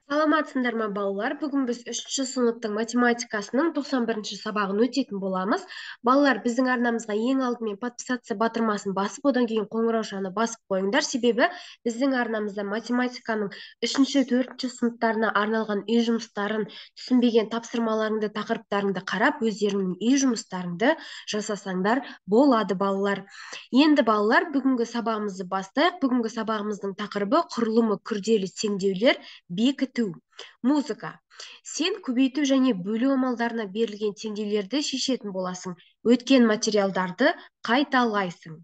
Саламатсыңдар ма, балалар? Бүгін біз 3-ші сыныптың математикасының 91-ші сабағын өтетін боламыз. Балалар, біздің арнамызға ең алдымен подписаться батырмасын басып, одан кейін қоңыраушаны басып қойыңдар. Себебі біздің арнамызда математиканың 3-ші, 4-ші сыныптарына арналған үй жұмыстарын, түсінбеген тапсырмаларыңды, тақырыптарыңды қарап, өздеріңнің үй жұмыстарыңды жасасаңдар болады, балалар. Енді, балалар, бүгінгі сабағымызды бастайық. Бүгінгі сабағымыздың тақырыбы құрылымы күрделі теңдеулер бекіту. Музыка. Сен көбейту және бөлу амалдарына берілген теңдеулерді шешетін боласың. Өткен материалдарды қайталайсың.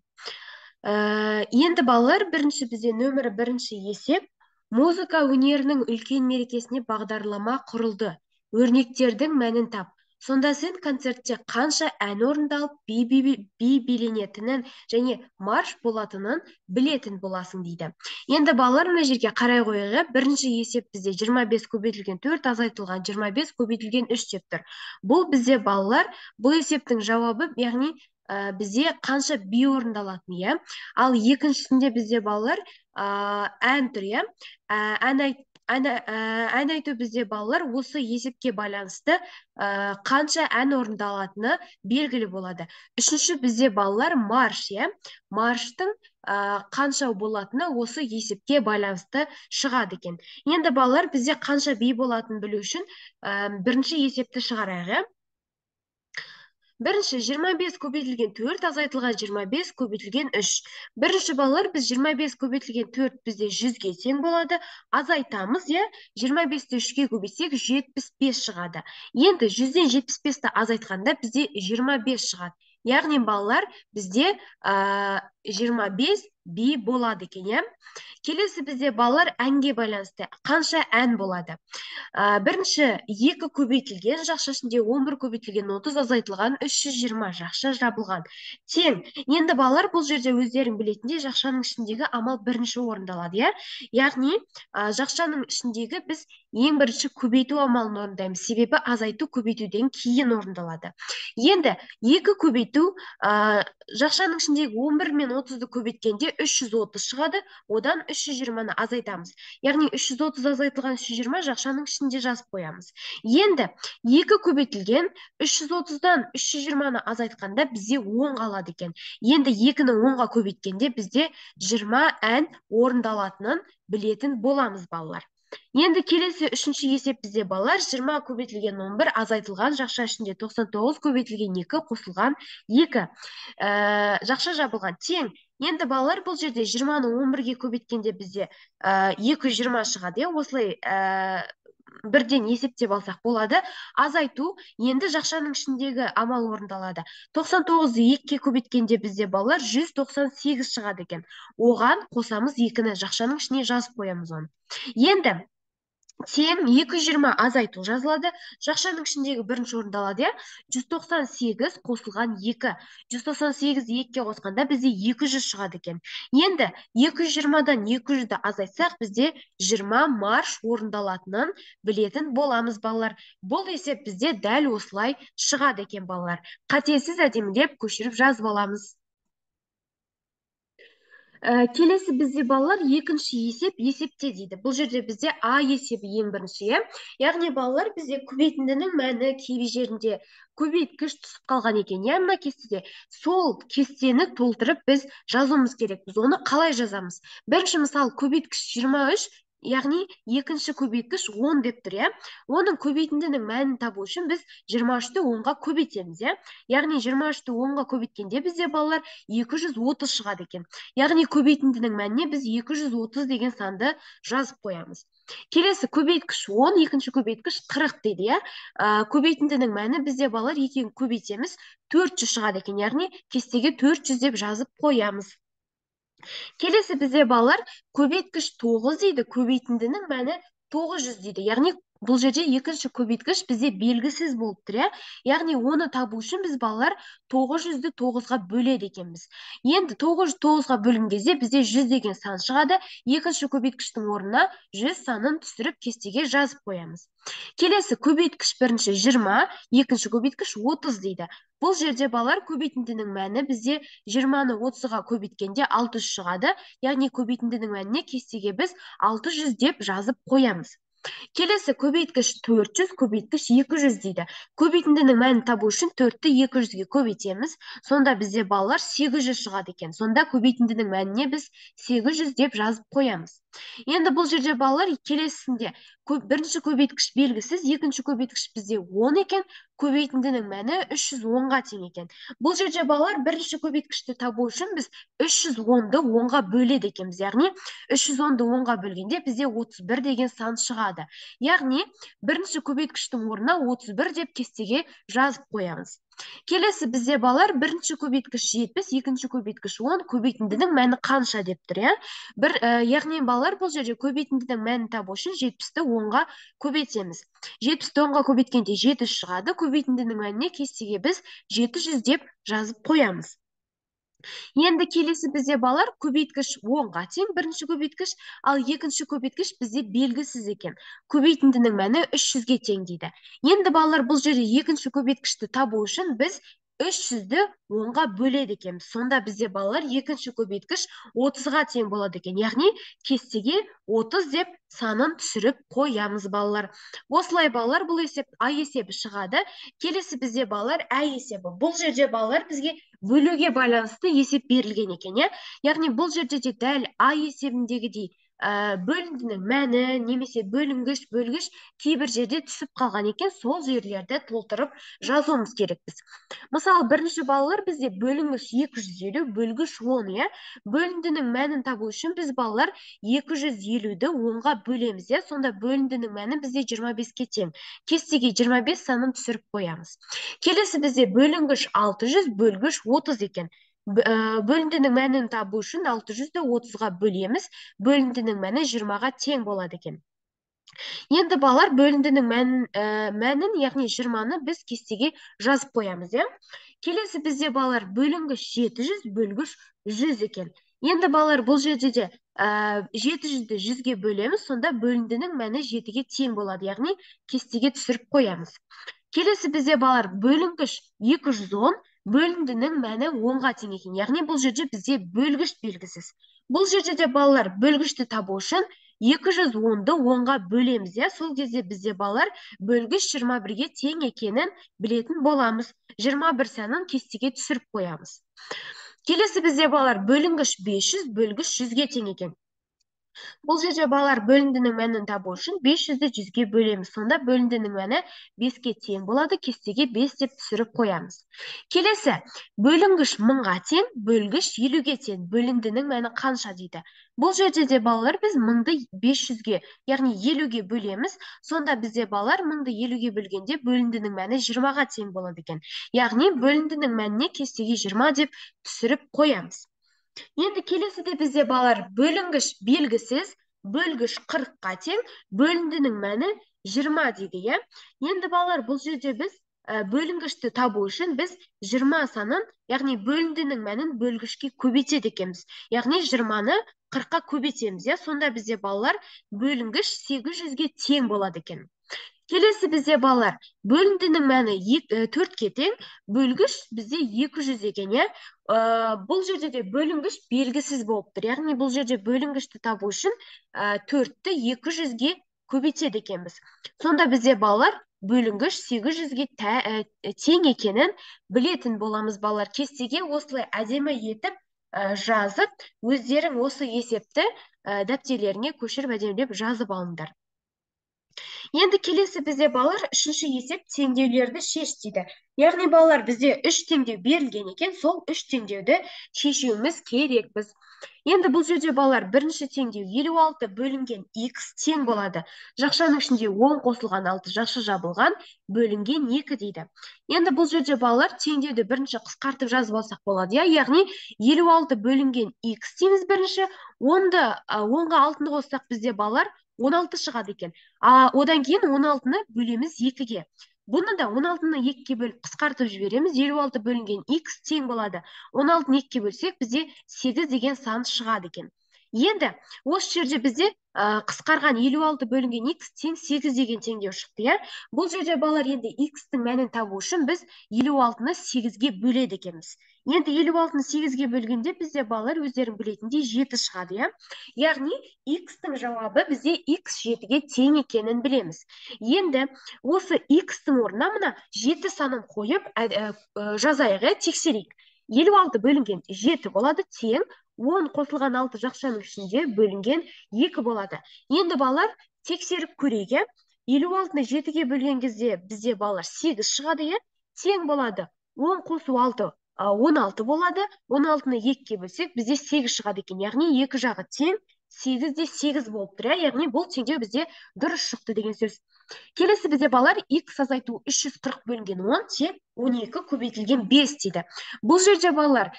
Енді, балалар, бірінші бізде нөмірі бірінші есеп. Музыка өнерінің үлкен мерекесіне бағдарлама құрылды. Өрнектердің мәнін тап. Сонда сен концертте қанша ән орындалып, би биленетінін және марш болатынын білетін боласың дейді. Енді, балалар, мына жерге қарай қояйық. Бірінші есеп бізде 25 көбейтілген 4 азайтылған 25 көбейтілген 3 деп тұр. Бұл бізде, балалар, бұл есептің жауабы, яғни, бізде қанша би орындалатын, иә? Ал екіншісінде бізде, балалар, ән тұр, иә? Ән айту бізде, балалар, осы есепке байланысты, қанша ән орындалатыны белгілі болады. Үшінші бізде, балалар, марш, иә? Марштың, қанша болатыны осы есепке байланысты шығады екен. Енді, балалар, бізде қанша би болатынын білу үшін, бірінші есепті шығарайық, иә? Бірінші 25 көбейтілген 4 азайтылған 25 көбейтілген 3. Бірінші, балалар, біз 25 көбейтілген 4 бізде 100-ге тең болады. Азайтамыз, иә? 25-ті 3-ге көбейтсек 75 шығады. Енді 100-ден 75-ті азайтқанда бізде 25 шығады. Яғни, балалар, бізде, 25 би болады екен, иә? Келесі бізде, балалар, әнге байланысты қанша ән болады? Бірінші 2 көбейтілген жақша ішінде 11 көбейтілген 30 азайтылған 320 жақша жабылған. Тең. Енді, балалар, бұл жерде өздерің білетіндей жақшаның ішіндегі амал бірінші орындалады, иә? Яғни, жақшаның ішіндегі біз ең бірінші көбейту амалын орындаймыз. Себебі азайту көбейтуден кейін орындалады. Енді 2 көбейту, жақшаның ішіндегі 11 мен 30-ды көбейткенде 330 шығады, одан 320-ны азайтамыз. Яғни 330 азайтылған 320 жақшаның ішінде жазып қоямыз. Енді 2 көбейтілген 330-дан 320-ны азайтқанда бізде 10 қалады екен. Енді 2-ні 10-ға көбейткенде бізде 20 ән орындалатынын білетін боламыз, балалар. Енді келесі үшінші есеп бізде, балалар, 20 көбейтілген 11 азайтылған жақша ішінде 99 көбейтілген 2 қосылған 2. Жақша жабылған тең. Енді, балалар, бұл жерде 20-ны 11-ге көбейткенде бізде, 220 шығады, иә? Осылай, бірден есептеп алсақ болады. Азайту, енді жақшаның ішіндегі амал орындалады. 99-ды 2-ге көбейткенде бізде, балалар, 198 шығады екен. Оған қосамыз 2-ні, жақшаның ішіне жазып қоямыз оны. Енді тең 220 азайту жазылады. Жақшаның ішіндегі бірінші орындалады, иә? 198 қосылған 2. 198 2-ге қосқанда бізде 200 шығады екен. Енді 220-дан 200-ді азайтсақ, бізде 20 марш орындалатынын білетін боламыз, балалар. Бұл есеп бізде дәл осылай шығады екен, балалар. Қатесіз әдемілеп көшіріп жазып аламыз. Келесі бізде, балалар, екінші есеп есепте дейді. Бұл жерде бізде А есебі ең бірінші, иә? Яғни, балалар, бізде көбейтіндінің мәні кейбір жерінде көбейткіш түсіп қалған екен, иә, мына кестеде. Сол кестені толтырып біз жазуымыз керек. Біз оны қалай жазамыз? Бірінші мысал көбейткіш 23, яғни екінші көбейткіш 10 деп тұр, иә? Оның көбейтіндінің мәнін табу үшін біз 23-ті 10-ға көбейтеміз, иә? Яғни 23-ті 10-ға көбейткенде бізде, балалар, 230 шығады екен. Яғни көбейтіндінің мәніне біз 230 деген санды жазып қоямыз. Келесі көбейткіш 10, екінші көбейткіш 40 дейді, иә? Көбейтіндінің мәні бізде, балалар, екеуін көбейтеміз, 400 шығады екен, яғни кестеге 400 деп жазып қоямыз. Келесі бізде, балалар, көбейткіш 9 дейді, көбейтіндінің мәні 900 дейді. Яғни бұл жерде екінші көбейткіш бізде белгісіз болып тұр, иә? Яғни оны табу үшін біз, балалар, 900-ді 9-ға бөледі екенбіз. Енді 900 9-ға бөлінген кезде бізде 100 деген сан шығады. Екінші көбейткіштің орнына 100 санын түсіріп кестеге жазып қоямыз. Келесі көбейткіш бірінші 20, екінші көбейткіш 30 дейді. Бұл жерде, балалар, көбейтіндінің мәні бізде 20-ны 30-ға көбейткенде 600 шығады. Яғни көбейтіндінің мәніне кестеге біз 600 деп жазып қоямыз. Келесі көбейткіш 400, көбейткіш 200 дейді. Көбейтіндінің мәнін табу үшін 4-ті 200-ге көбейтеміз. Сонда бізде балалар 800 шығады екен. Сонда көбейтіндінің мәніне біз 800 деп жазып қоямыз. Енді бұл жерде балалар келесісінде бірінші көбейткіш белгісіз, екінші көбейткіш бізде 10 екен, көбейтіндінің мәні 310-ға тең екен. Бұл жерде балалар бірінші көбейткішті табу үшін біз 310-ды 10-ға бөледі екенбіз. Яғни 310-ды 10-ға бөлгенде бізде 31 деген сан шығады. Яғни бірінші көбейткіштің орнына 31 деп кестеге жазып қоямыз. Келесі бізде балалар бірінші көбейткіш 70, екінші көбейткіш 10, көбейтіндінің мәні қанша деп тұр, иә? Яғни балалар бұл жерде көбейтіндінің мәнін табу үшін 70-ті 10-ға көбейтеміз. 70-ті 10-ға көбейткенде 700 шығады, көбейтіндінің мәніне кестеге біз 700 деп жазып қоямыз. Енді келесі бізде балалар көбейткіш 10-ға тең бірінші көбейткіш, ал екінші көбейткіш бізде белгісіз екен. Көбейтіндінің мәні 300-ге тең дейді. Енді балалар бұл жерде екінші көбейткішті табу үшін біз 300-ді 10-ға бөледі екенбіз. Сонда бізде балалар екінші көбейткіш 30-ға тең болады екен. Яғни кестеге 30 деп санын түсіріп қоямыз балалар. Осылай балалар бұл есеп А есебі шығады. Келесі бізде балалар Ә есебі. Бұл жерде балалар бізге бөлуге байланысты есеп берілген екен, иә? Яғни бұл жерде де дәл А есебіндегідей бөліндінің мәні немесе бөлінгіш, бөлгіш кейбір жерде түсіп қалған екен, сол жерлерді толтырып жазуымыз керекпіз. Мысалы, бірінші балалар бізде бөлінгіш 250, бөлгіш 10, иә? Бөліндінің мәнін табу үшін біз балалар 250-ді 10-ға бөлеміз, иә? Сонда бөліндінің мәні бізде 25-ке тең. Кестеге 25 санын түсіріп қоямыз. Келесі бізде бөлінгіш 600, бөлгіш 30 екен. Бөліндінің мәнін табу үшін 600-ді 30-ға бөлеміз, бөліндінің мәні 20-ға тең болады екен. Енді балалар бөліндінің мәнін, яғни 20-ны біз кестеге жазып қоямыз, иә? Келесі бізде балалар бөлінгіш 700, бөлгіш 100 екен. Енді балалар бұл жерде де 700-ді 100-ге бөлеміз, сонда бөліндінің мәні 7-ге тең болады, яғни кестеге түсіріп қоямыз. Келесі бізде балалар бөлінгіш 210, бөліндінің мәні 10-ға тең екен. Яғни бұл жерде бізде бөлгіш белгісіз. Бұл жерде де балалар бөлгішті табу үшін 210-ды 10-ға бөлеміз, иә? Сол кезде бізде балалар бөлгіш 21-ге тең екенін білетін боламыз. 21 санын кестеге түсіріп қоямыз. Келесі бізде балалар бөлінгіш 500, бөлгіш 100-ге тең екен. Бұл жерде балалар бөліндінің мәнін табу үшін 500-ді 100-ге бөлеміз. Сонда бөліндінің мәні 5-ке тең болады, кестеге 5 деп түсіріп қоямыз. Келесі, бөлінгіш 1000-ға тең, бөлгіш 50-ге тең. Бөліндінің мәні қанша дейді. Бұл жерде де балалар біз 1000-ды 500-ге, яғни 50-ге бөлеміз. Сонда бізде балалар 1000-ды 50-ге бөлгенде бөліндінің мәні 20-ға тең болады екен. Яғни бөліндінің мәніне кестеге 20 деп түсіріп қоямыз. Енді келесіде бізде балалар бөлінгіш белгісіз, бөлгіш 40-қа тең, бөліндінің мәні 20 дейді, иә? Енді балалар бұл жерде біз бөлінгішті табу үшін біз 20 санын, яғни бөліндінің мәнін бөлгішке көбейтеді екенбіз. Яғни 20-ны 40-қа көбейтеміз, иә? Сонда бізде балалар бөлінгіш 800-ге тең болады екен. Келесі бізде балалар бөліндінің мәні 4-ке тең, бөлгіш бізде 200 екен, иә? Бұл жерде де бөлінгіш белгісіз болып тұр. Яғни бұл жерде бөлінгішті табу үшін 4-ті 200-ге көбейтеді екенбіз. Сонда бізде балалар бөлінгіш 800-ге тең екенін білетін боламыз балалар. Кестеге осылай әдемі етіп жазып, өздерің осы есепті дәптерлеріңе көшіріп әдемілеп жазып алыңдар. Енді келесі бізде балалар үшінші есеп теңдеулерді шеш дейді. Яғни балалар бізде 3 теңдеу берілген екен, сол 3 теңдеуді шешуіміз керекпіз. Енді бұл жерде балалар бірінші теңдеу 56 бөлінген х тең болады. Жақшаның ішінде 10 қосылған 6 жақша жабылған бөлінген 2 дейді. Енді бұл жерде балалар теңдеуді бірінші қысқартып жазып алсақ болады, иә? Яғни 56 бөлінген х дейміз бірінші, 10-ға 6-ны қоссақ бізде балалар 16 шығады екен. Одан кейін 16-ны бөлеміз 2-ге. Бұны да 16-ны 2-ге бөліп қысқартып жібереміз. 56 бөлінген х тең болады. 16-ны 2-ге бөлсек, бізде 8 деген сан шығады екен. Енді осы жерде бізде қысқарған 56 бөлінген х тең 8 деген теңдеу шықты, иә. Бұл жерде балалар енді х-тің мәнін табу үшін біз 56-ны 8-ге бөледі екенбіз. Енді 56-ны 8-ге бөлгенде бізде балалар өздерің білетіндей 7 шығады, иә. Яғни х-тің жауабы бізде х 7-ге тең екенін білеміз. Енді осы х-тің орнына мына 7 санын қойып жазайық, иә, тексерейік. 56 бөлінген 7 болады, тең 10 қосылған 6 жақшаның ішінде бөлінген 2 болады. Енді балалар тексеріп көрейік, иә. 56-ны 7-ге бөлген кезде бізде балалар 8 шығады, иә, тең болады. 10 қосу 6, 16 болады. 16-ны 2-ге бөлсек, бізде 8 шығады екен. Яғни екі жағы тең, 8 де 8 болып тұр, иә. Яғни бұл теңдеу бізде дұрыс шықты деген сөз. Келесі бізде балалар х азайту 340 бөлінген 10 тең 12 көбейтілген 5 дейді. Бұл жерде балалар,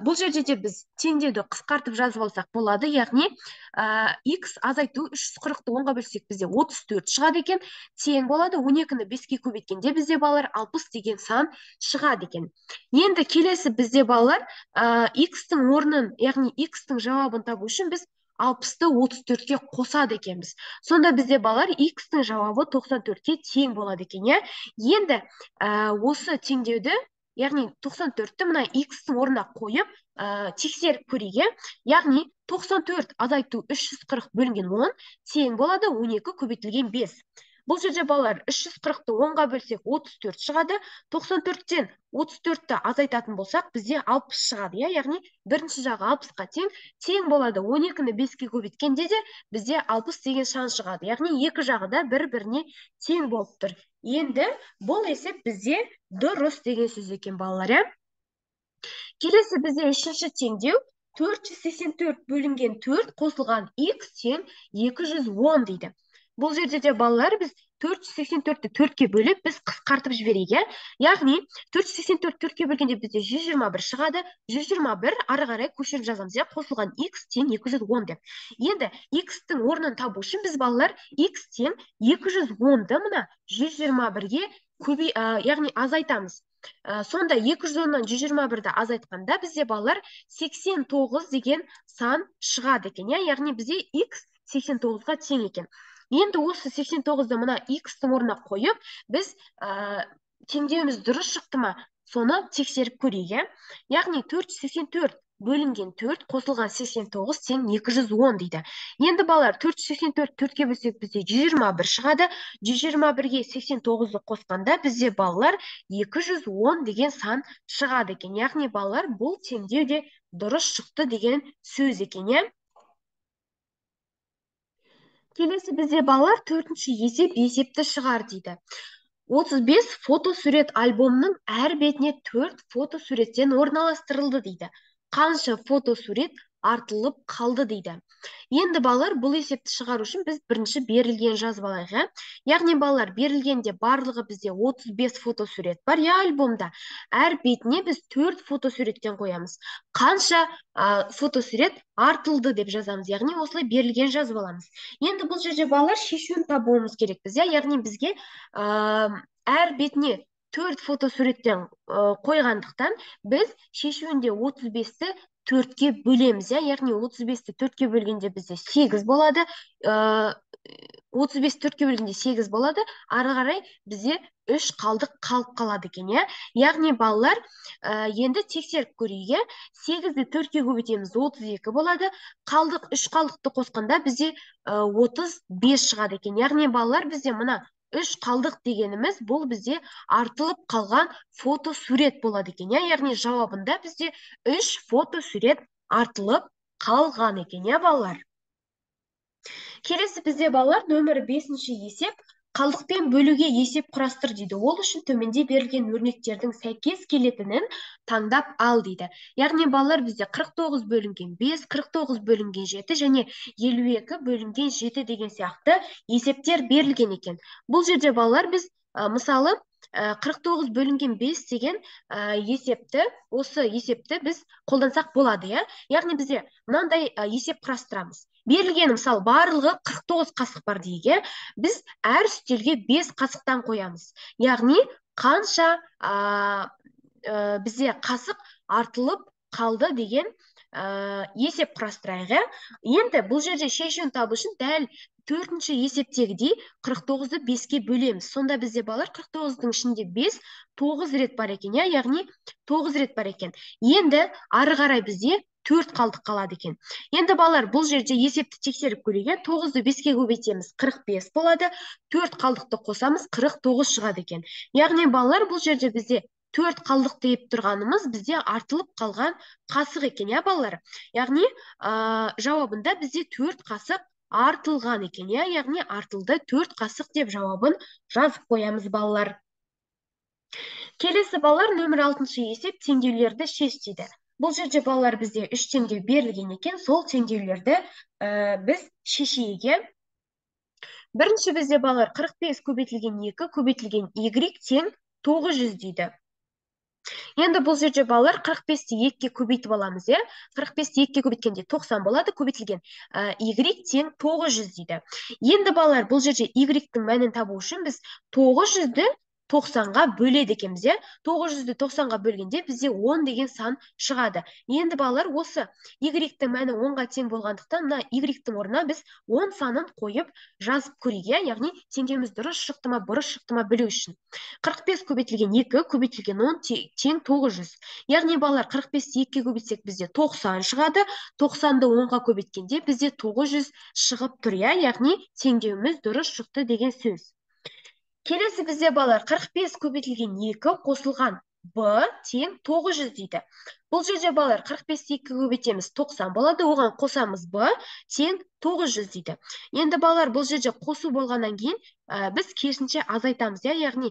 бұл жерде де біз теңдеуді қысқартып жазып алсақ болады. Яғни х азайту 340-ты 10-ға бөлсек бізде 34 шығады екен, тең болады. 12-ні 5-ке көбейткенде бізде балалар 60 деген сан шығады екен. Енді келесі бізде балалар х-тің орнын, яғни х-тің жауабын табу үшін біз 60-ты 34-ке қосады екенбіз. Сонда бізде балалар х-тің жауабы 94-ке тең болады екен, иә. Енді осы теңдеуді, яғни 94-ті мына х-тің орнына қойып, тексеріп көрейік, иә. Яғни 94 азайту 340 бөлінген 10 тең болады 12 көбейтілген 5. Бұл жерде балалар 340-ты 10-ға бөлсек 34 шығады. 94-тен 34-ті азайтатын болсақ, бізде 60 шығады, иә. Яғни бірінші жағы 60-қа тең, тең болады. 12-ні 5-ке көбейткенде де бізде 60 деген сан шығады. Яғни екі жағы да бір-біріне тең болып тұр. Енді бұл есеп бізде дұрыс деген сөз екен балалар, иә. Келесі бізде үшінші теңдеу 484 бөлінген 4 қосылған х тең 210 дейді. Бұл жерде де балалар біз 484-ті 4-ке бөліп, біз қысқартып жіберейік, иә. Яғни 484 4-ке бөлгенде бізде 121 шығады. 121 ары қарай көшіріп жазамыз, иә, қосылған х тең 210 деп. Енді х-тің орнын табу үшін біз балалар х тең 210-ды мына 121-ге яғни азайтамыз. Сонда 210-нан 121-ді азайтқанда бізде балалар 89 деген сан шығады екен, иә. Яғни бізде х 89-ға тең екен. Енді осы 89-ды мына х-тің орнына қойып, біз теңдеуіміз дұрыс шықты ма, соны тексеріп көрейік, иә. Яғни 484 бөлінген 4 қосылған 89 тең 210 дейді. Енді балалар 484 4-ке бөлсек бізде 121 шығады. 121-ге 89-ды қосқанда бізде балалар 210 деген сан шығады екен. Яғни балалар бұл теңдеу де дұрыс шықты деген сөз екен, иә. Келесі бізде балалар төртінші есеп, есепті шығар дейді. 35 фотосурет альбомның әр бетіне 4 фотосуреттен орналастырылды дейді. Қанша фотосурет артылып қалды дейді. Енді балалар бұл есепті шығару үшін біз бірінші берілген жазып алайық, иә. Яғни балалар берілгенде барлығы бізде 35 фотосурет бар, иә, альбомда. Әр бетіне біз 4 фотосуреттен қоямыз. Қанша фотосурет артылды деп жазамыз. Яғни осылай берілген жазып аламыз. Енді бұл жерде балалар шешуін табуымыз керекпіз, иә. Яғни бізге әр бетіне 4 фотосуреттен қойғандықтан біз шешуінде 35-ті 4-ке бөлеміз, иә. Яғни 35-ті 4-ке бөлгенде бізде 8 болады. 35 4-ке бөлгенде 8 болады. Ары қарай бізде 3 қалдық қалып қалады екен, иә. Яғни балалар, енді тексеріп көрейік, иә. 8-ді 4-ке көбейтеміз, 32 болады. Қалдық 3 қалдықты қосқанда бізде 35 шығады екен. Яғни балалар бізде мына 3 қалдық дегеніміз бұл бізде артылып қалған фотосурет болады екен, иә. Яғни жауабында бізде 3 фотосурет артылып қалған екен, иә балалар. Келесі бізде балалар нөмірі 5-ші есеп, қалдықпен бөлуге есеп құрастыр дейді. Ол үшін төменде берілген өрнектердің сәйкес келетінін таңдап ал дейді. Яғни балалар бізде 49 бөлінген 5, 49 бөлінген 7 және 52 бөлінген 7 деген сияқты есептер берілген екен. Бұл жерде балалар біз мысалы 49 бөлінген 5 деген есепті, осы есепті біз қолдансақ болады, иә. Яғни бізде мынандай есеп құрастырамыз. Берілген мысалы барлығы 49 қасық бар дейік, иә. Біз әр үстелге 5 қасықтан қоямыз. Яғни қанша бізде қасық артылып қалды деген есеп құрастырайық, иә. Енді бұл жерде шешуін табу үшін дәл төртінші есептегідей 49-ды 5-ке бөлеміз. Сонда бізде балалар 49-дың ішінде 5 9 рет бар екен, иә, яғни 9 рет бар екен. Енді ары қарай бізде 4 қалдық қалады екен. Енді балалар бұл жерде есепті тексеріп көрейік, иә. 9-ды 5-ке көбейтеміз, 45 болады. 4 қалдықты қосамыз, 49 шығады екен. Яғни балалар бұл жерде бізде 4 қалдық деп тұрғанымыз бізде артылып қалған қасық екен, иә балалар. Яғни, жауабында бізде 4 қасық артылған екен, иә, яғни артылды 4 қасық деп жауабын жазып қоямыз балалар. Келесі балалар нөмір 6 есеп теңдеулерді шеш дейді. Бұл жерде балалар бізде 3 теңдеу берілген екен, сол теңдеулерді біз шешейік, иә. Бірінші бізде балалар 45 көбейтілген 2 көбейтілген y тең 900 дейді. Енді бұл жерде балалар 45-ті 2-ге көбейтіп аламыз, иә. 45-ті 2-ге көбейткенде 90 болады, көбейтілген y тең 900 дейді. Енді балалар бұл жерде y-тің мәнін табу үшін біз 900-ді 90-ға бөледі екенбіз, иә. 900-ді 90-ға бөлгенде бізде 10 деген сан шығады. Енді балалар осы y-тің мәні 10-ға тең болғандықтан мына y-тің орнына біз 10 санын қойып жазып көрейік, иә. Яғни теңдеуіміз дұрыс шықты ма, бұрыс шықты ма білу үшін. 45 көбейтілген 2 көбейтілген 10 тең 900. Яғни балалар 45-ті 2-ге көбейтсек бізде 90 шығады. 90-ды 10-ға көбейткенде бізде 900 шығып тұр, иә. Яғни теңдеуіміз дұрыс шықты деген сөз. Келесі бізде балалар 45 көбейтілген 2 қосылған b тең 900 дейді. Бұл жерде балалар 45-ті 2-ге көбейтеміз, 90 болады, оған қосамыз b тең 900 дейді. Енді балалар бұл жерде қосу болғаннан кейін біз керісінше азайтамыз, иә, яғни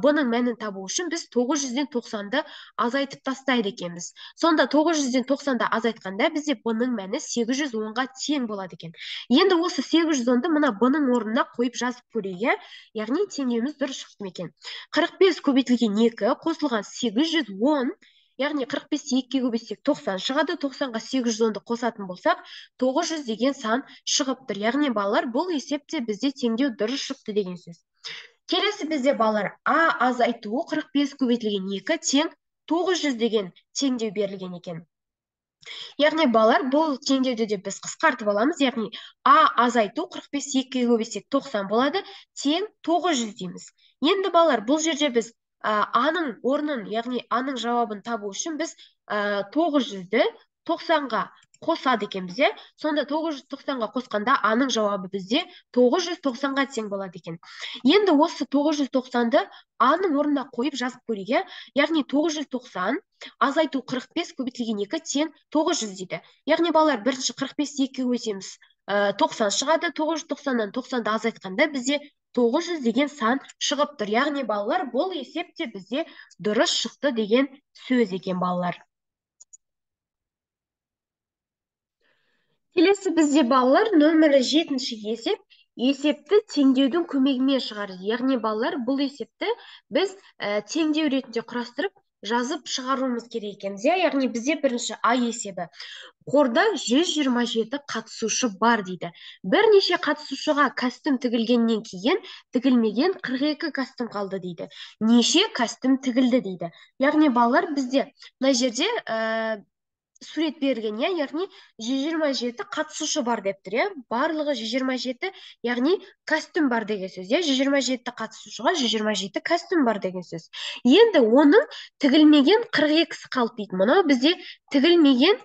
b-ның мәнін табу үшін біз 900-ден 90-ды азайтып тастайды екенбіз. Сонда 900-ден 90-ды азайтқанда бізде b-ның мәні 810-ға тең болады екен. Енді осы 810-ды мына b-ның орнына қойып жазып көрейік, иә, яғни теңдеуіміз дұрыс шықты ма екен. 45 көбейтілген 2 қосылған 810, яғни 45-ті 2-ге көбейтсек 90 шығады, 90-ға 810-ды қосатын болсақ 900 деген сан шығып тұр. Яғни балалар бұл есепте бізде теңдеу дұрыс шықты деген сөз. Келесі бізде балалар а азайту 45 көбейтілген 2 тең 900 деген теңдеу берілген екен. Яғни балалар бұл теңдеуді де біз қысқартып аламыз, яғни а азайту 45-ті 2-ге көбейтсек 90 болады, тең 900 дейміз. Енді балалар бұл жерде біз аның орнын, яғни аның жауабын табу үшін біз 900-ді 90-ға қосады екенбіз, иә. Сонда 990-ға қосқанда аның жауабы бізде 990-ға тең болады екен. Енді осы 990-ды аның орнына қойып жазып көрейік, иә. Яғни 990 азайту 45 көбейтілген 2 тең 900 дейді. Яғни балалар бірінші 45-ті 2-ге көбейтеміз, 90 шығады, 990-нан 90-ды азайтқанда бізде 900 деген сан шығып тұр. Яғни балалар бұл есеп те бізде дұрыс шықты деген сөз екен балалар. Келесі бізде балалар нөмірі 7 есеп. Есепті теңдеудің көмегімен шығарады. Яғни балалар бұл есепті біз теңдеу ретінде құрастырып жазып шығаруымыз керек екенбіз, иә. Яғни бізде бірінші А есебі. Қорда 127 қатысушы бар дейді. Бірнеше қатысушыға костюм тігілгеннен кейін тігілмеген 42 костюм қалды дейді. Неше костюм тігілді дейді. Яғни балалар бізде мына жерде сурет берілген, иә, яғни 127 қатысушы бар деп тұр, иә, барлығы 127, яғни костюм бар деген сөз, иә, 127 қатысушыға 127 костюм бар деген сөз. Енді оның тігілмеген 42-сі қалды дейді. Мынау бізде тігілмеген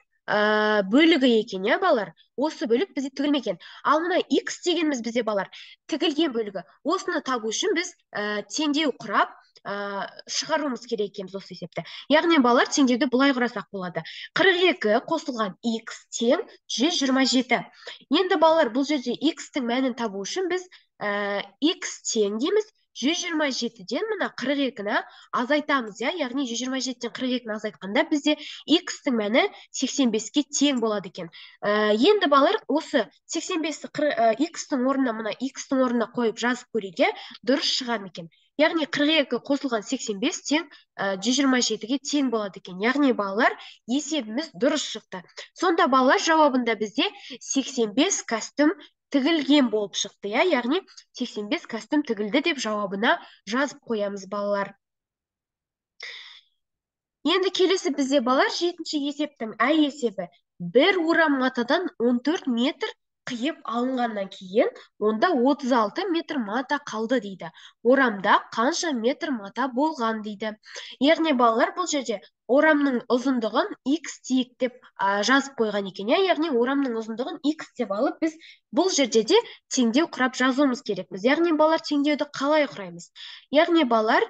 бөлігі екен, иә, балалар. Осы бөлік бізде тігілмеген. Ал мына X дегеніміз бізде балалар тігілген бөлігі. Осыны табу үшін біз теңдеу құрап шығаруымыз керек екенбіз осы есепті. Яғни балалар теңдеуді былай құрасақ болады. 42 қосылған X тең 127. Енді балалар бұл жерде X-тің мәнін табу үшін біз X тең дейміз. 127-ден мына 42-ні азайтамыз, иә, яғни 127-ден 42-ні азайтқанда бізде X-тің мәні 85-ке тең болады екен. Енді балалар осы 85-ті X-тің орнына, мына X-тің орнына қойып жазып көрейік, иә, дұрыс шығар ма екен. Яғни 42 қосылған 85 тең 127-ге тең болады екен. Яғни балалар есебіміз дұрыс шықты. Сонда балалар жауабында бізде 85 костюм тігілген болып шықты, иә, яғни 85 костюм тігілді деп жауабына жазып қоямыз балалар. Енді келесі бізде балалар 7-ші есептің ә есебі. Бір орам матадан 14 метр қиып алынғаннан кейін онда 36 метр мата қалды дейді. Орамда қанша метр мата болған дейді. Яғни балалар, бұл жерде орамның ұзындығын x дейік деп жазып қойған екен, иә? Яғни орамның ұзындығын x деп алып, біз бұл жерде де теңдеу құрап жазуымыз керекпіз. Яғни балалар, теңдеуді қалай құраймыз? Яғни балалар,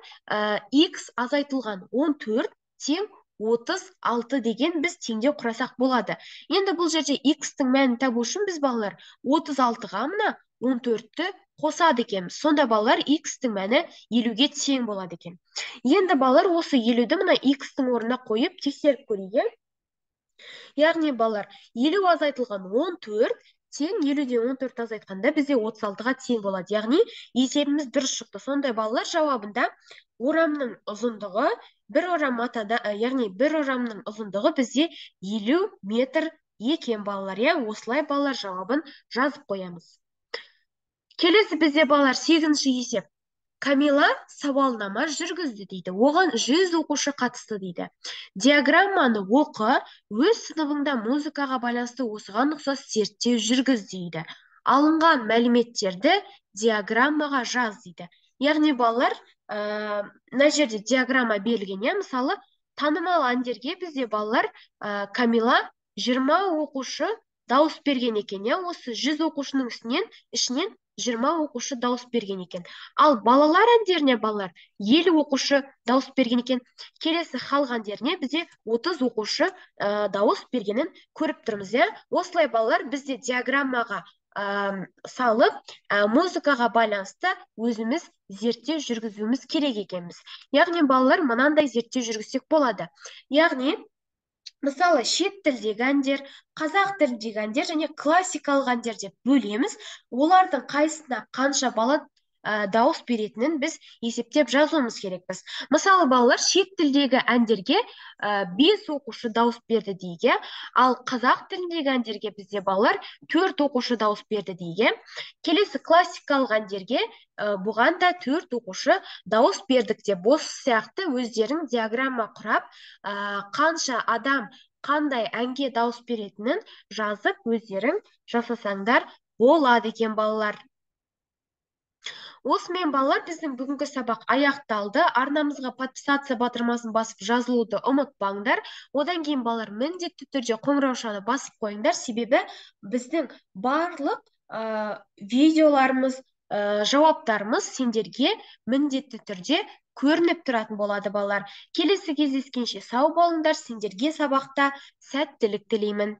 x азайтылған 14 тең 36 деген біз теңдеу құрасақ болады. Енді бұл жерде x-тің мәнін табу үшін біз балалар 36-ға мына 14-ті қосады екенбіз. Сонда балалар x-тің мәні 50-ге тең болады екен. Енді балалар осы 50-ді мына x-тің орнына қойып тексеріп көрейік. Яғни балалар 50 азайтылған 14 тең 50-ден 14 азайтқанда бізде 36-ға тең болады. Яғни есебіміз дұрыс шықты. Сондай балалар жауабында орамның ұзындығы бір орам матада, яғни бір орамның ұзындығы бізде 50 метр екен балалар. Иә, осылай балалар жауабын жазып қоямыз. Келесі бізде балалар 8-ші есеп. Камила сауалнама жүргізді дейді. Оған 100 оқушы қатысты дейді. Диаграмманы оқы, өз сыныбыңда музыкаға байланысты осыған ұқсас зерттеу жүргіз дейді. Алынған мәліметтерді диаграммаға жаз дейді. Яғни балалар, мына жерде диаграмма берілген, иә, мысалы, танымал әндерге бізде балалар, Камила 20 оқушы дауыс берген екен, иә, осы 100 оқушының ішінен 20 оқушы дауыс берген екен. Ал балалар әндеріне балалар 50 оқушы дауыс берген екен. Келесі халық әндеріне бізде 30 оқушы дауыс бергенін көріп тұрмыз, иә. Осылай балалар бізде диаграммаға салып, музыкаға байланысты өзіміз зерттеу жүргізуіміз керек екенбіз. Яғни балалар мынандай зерттеу жүргізсек болады. Яғни мысалы, шет тілдегі әндер, қазақ тіліндегі әндер және классикалық әндер деп бөлеміз. Олардың қайсысына қанша бала дауыс беретінін біз есептеп жазуымыз керекпіз. Мысалы, балалар шет тілдегі әндерге 5 оқушы дауыс берді дейік, иә? Ал қазақ тіліндегі әндерге бізде балалар 4 оқушы дауыс берді дейік, иә? Келесі классикалық әндерге бұған да 4 оқушы дауыс бердік деп осы сияқты өздерің диаграмма құрап, қанша адам қандай әнге дауыс беретінін жазып өздерің жасасаңдар болады екен балалар. Осымен балалар біздің бүгінгі сабақ аяқталды. Арнамызға подписаться батырмасын басып жазылуды ұмытпаңдар. Одан кейін балалар міндетті түрде қоңыраушаны басып қойыңдар, себебі біздің барлық видеоларымыз, жауаптарымыз сендерге міндетті түрде көрініп тұратын болады балалар. Келесі кездескенше сау болыңдар, сендерге сабақта сәттілік тілеймін.